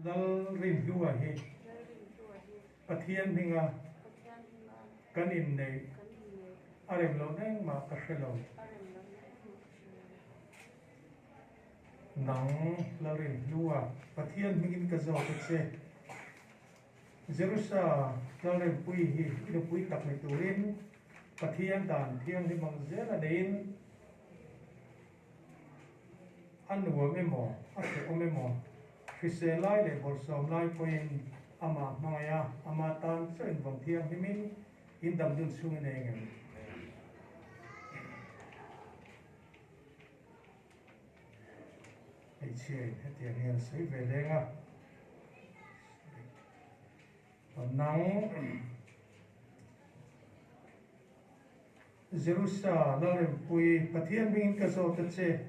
Lalrinhlua hi Pathian hminga kan inneih a rem lohna engmah ka hre lo. Nang Lalrinhlua, Pathian hmingin ka zawk a che. Jerusa Lalrempuii hi i nupui tak ni turin Pathian dan thianghlim ang zel a neiin, A nuam emaw, a hrehawm emaw, hrisel lai leh bawlhsawm lai pawhin amah hmangaih a, ama tan chaw invawng thianghlimin in dam dun chhung i nei ngem? Hmeichhiain hetiang hian sawi ve leng a, Nang. Jerusa, Lalrempui, Pathian hmingin ka zawt a che.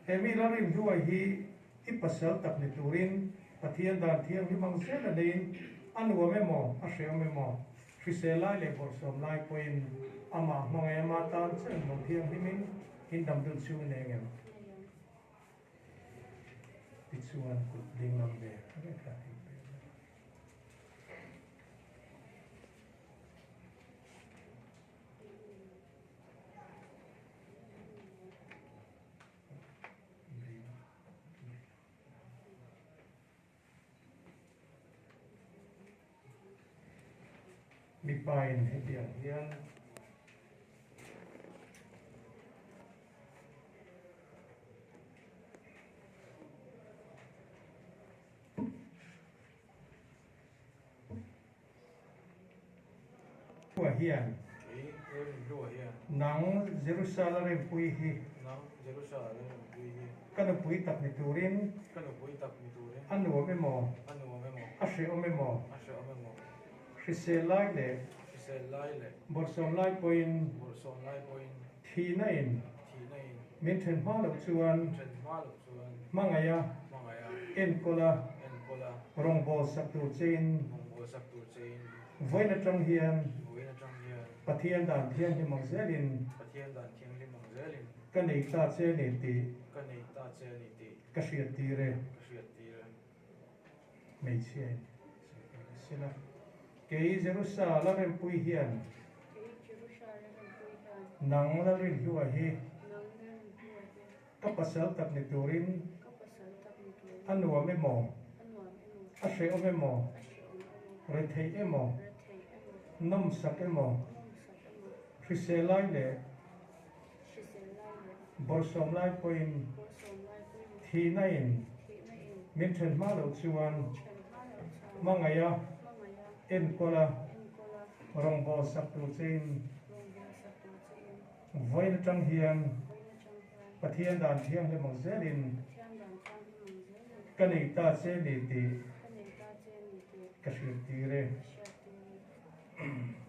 He mi Lalrim hluai hi i pasal tak ni turin Pathian dan thianghlim ang zel a neiin a nuam emaw, a hreawm emaw, hrisel lai leh bawlhsawm lai pawhin amah hmangaih ama tan che engmawng thianghlimin in dam dun chhung i nei ngem? Tichuan kut dinglam ve rek a tih ve mai. Mipain hetiang hian Hlua hian. Kei Erin Hlua hian. Nang Jerusalem pui hi. Nang Jerusalem pui hi. Ka nupui tak ni turin. Ka nupui tak ni turin. A nuam emaw. A nuam emaw. A hrehawm emaw. A hrehawm emaw. Hrisel lai leh. Hrisel lai leh. Bawlhsawm lai pawhin. Bawlhsawm lai pawhin. Thihna in. Thihna in. Min then hma loh chuan. Min then hma loh chuan. Hmangaih a. Hmangaih a. Enkawl a. Enkawl a. Rawngbâwl sak tur chein. Rawngbâwl sak tur chein. Vawiin atang hian. Vawiin atang hian. Pathian dan thianghlim ang zelin. Pathian dan thianghlim ang zelin. Ka nei ta che a ni tih. Ka nei ta che a ni tih. Ka hriattir e. Ka hriattir e. Hmeichhia in sawi ve la sela. Kei Jerusa Lalrempui hian. Kei Jerusa Lalrempui hian. Nang Lalrinhlua hi. Nang Lalrinhlua hi. Ka pasal tak ni turin. Ka pasal tak ni turin. A nuam emaw. A nuam emaw. A hrehawm emaw. A hrehawm emaw. Retheih emaw. Retheih emaw. Nawmsak emaw. Nawmsak emaw. Hrisel lai leh. Hrisel lai leh. Bawlhsawm lai pawhin. Bawlhsawm lai pawhin. Thihna in. Thihna in. Min then hma loh chuan. Min then hma loh chuan. Hmangaih a. Hmangaih a. Enkawl a. Enkawl a. Rawngbâwl sak tur chein. Rawngbâwl sak tur chein. Vawiin atang hian. Vawiin atang hian. Pathian dan thianghlim ang zelin. Pathian dan thianghlim ang zelin. Ka nei ta che ni tih. Ka nei ta che ni tih. Ka hriattir e. Ka hriattir e.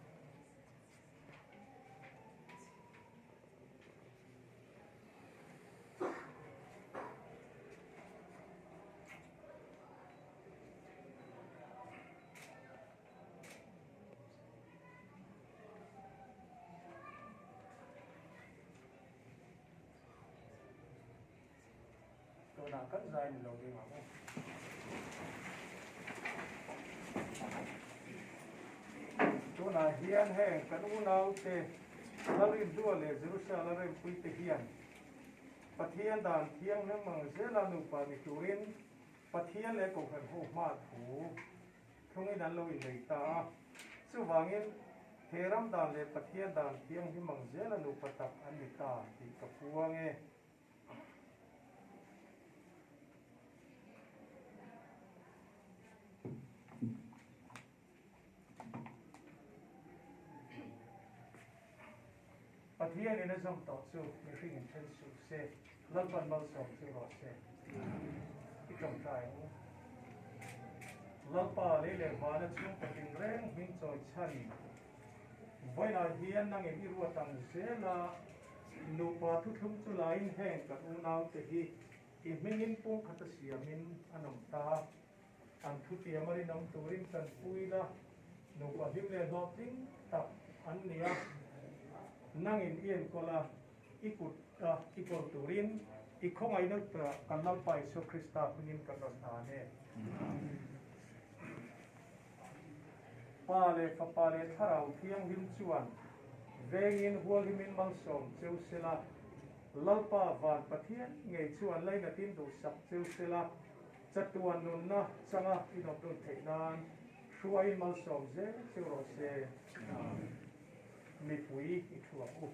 Tunah kan zai ni lo ding ang u. Tunah hian heng kan unaute Lalrinhlua leh Jerusalem rempuite hian Pathian dan thianghlim ang zela nupa ni turin Pathian leh Kohhran ho hma thu Thlungin an lo innei ta a. Chuvangin, he ram dan leh Pathian dan thianghlim ang zela nupa tak an ni ta tih ka puang e. Pathianin a zawm tawh chu mihring in then suh se, Lalpan malsawm chu rawh se. I tawngtai ang u. Lalpa lei leh vana chhungkaw tinreng hming chawi chhan vawiinah hian nangin i ruat ang zela nupa thuthlung chu laiin heng kan unaute hi i hmingin pumkhat a siamin an awm ta. An thutiam a rinawm turin kan pui la, nupa hlim leh hlawhtling tak an ni a, nangin i enkawl a, i kut a i kawl turin i khawngaihna kan Lalpa Isua Krista hmingin kan rawn hlan e. Pa leh Fapa leh Thlarau Thianghlim chuan vengin hualhimin malsawm cheu sela, Lalpa van Pathian ngei chuan lainatin duhsak cheu sela, chatuan nunna changa inawm dun theih nan hruaiin malsawm zel cheu rawh se. Amen. Mipui i thu ang u.